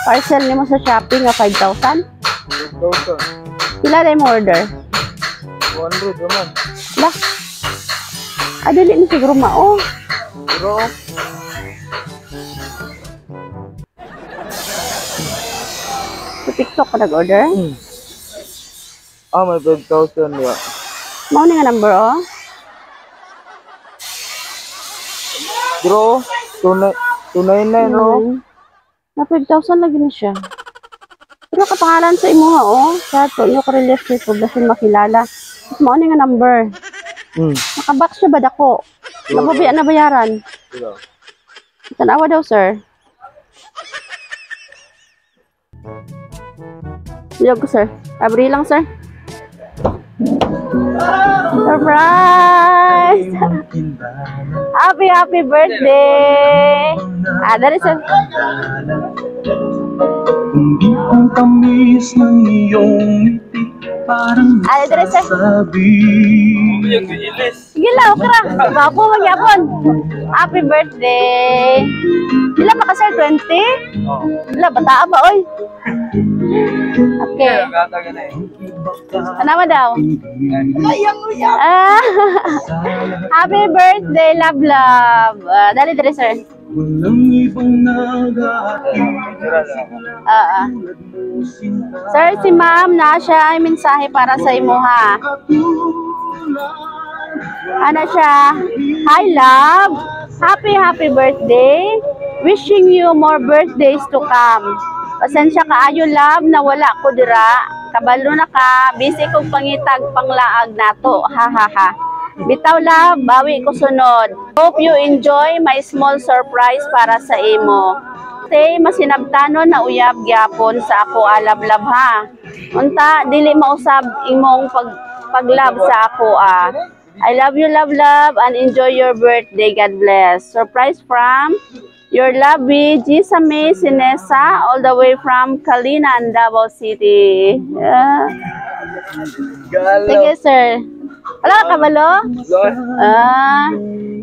Parcel nimo sa Shopee nga 5,000? 5,000. Pila na mo order? 200 naman. Lah. Ah, dili ni siguro mao. Pero, Sa TikTok ka nag-order? Ah, may 5,000 ya. Mao ni nga number oh. Pero, 299 ro. Na 5,000 lagi ni siya. Pero kapangalan sa imuha oh. Sa Tonyo Correlias Street, Poblacion makilala. Tapos mao ni nga number. Nakabox siya ba dako? Nababian na bayaran. Pero, Tanawa daw, sir. Biyog ko, sir. Abri lang, sir. Surprise! Happy, happy birthday! Ah, dali, sir. Hindi ang tamis ng iyong ngiti. Parang Ah, dali, sir. nasabi. Sige lang, okay ra. Gwapo man gyapon. Happy birthday! Pila pa ka, sir? 20? Oh. Wala, bata ba, oy? Okay. Tanawa daw. Ah, happy birthday, love, love. Ah, dali, dali, sir. Walang ibang nag-aakit. Ah, ah. Sir, si ma'am na siya ay mensahe para sa imuha. Ano siya? Hi, love. Happy, happy birthday. Wishing you more birthdays to come. Pasensya kaayo, love, na wala ko dira. Kabalo na ka. Busy kong pangitag panglaag nato. Ha, ha, ha. Bitaw, love, bawi ko sunod. Hope you enjoy my small surprise para sa imo. Stay masinabtanon na uyab gyapon sa ako alablab ha. Unta dili mausab imong paglove sa ako ah. I love you, love, love, and enjoy your birthday. God bless. Surprise from your lovey, Gisa May Sinesa, all the way from Calinan, Davao City. Yeah. Sige, sir. Wala ka kabalo? Ah.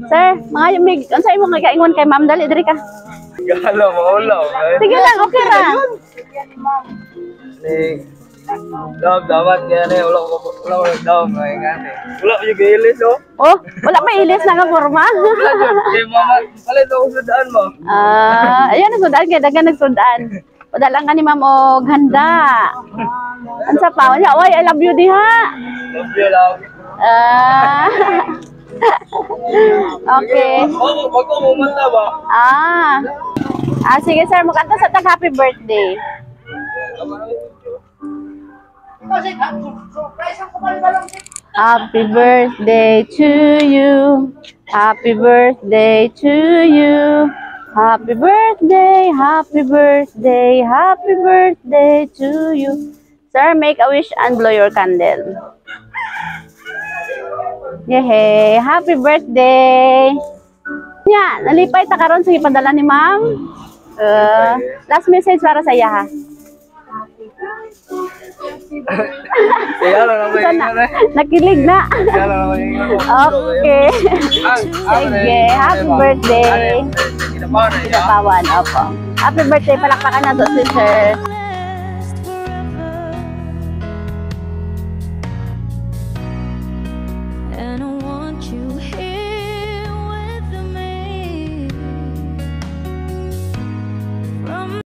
Sir, mga yumig, unsa imong kaingon kay ma'am? Dali diri ka. Galo, maulaw. Sige lang, okay ra. Ni Love, dapat kaya na wala ko wala ko daw may ngani. Wala ko yung gilis oh. Oh, wala may ilis na nga forma. Wala jud. Kay mama, palit ako sa daan mo. Ah, ayan nagsudan kay dagan nagsudan. Padala lang ka ni ma'am og handa. Unsa pa? Unya, oy, I love you diha. Love you, love. Ah. Okay. Oh, wag ko mumanta ba? Ah. Ah, sige sir, mukanta sa tag happy birthday. Happy birthday to you. Happy birthday to you. Happy birthday, happy birthday, happy birthday to you. Sir, make a wish and blow your candle. Yehey, happy birthday. Nya, nalipay ta karon sa ipadala ni ma'am. Last message para sa iya ha. Kaya lang ako Ito na, nakilig na. Kaya lang ako yung Okay. Sige, happy birthday. Kinapawan na iya. Kinapawan, opo. Happy birthday, palakpakan na to si sir.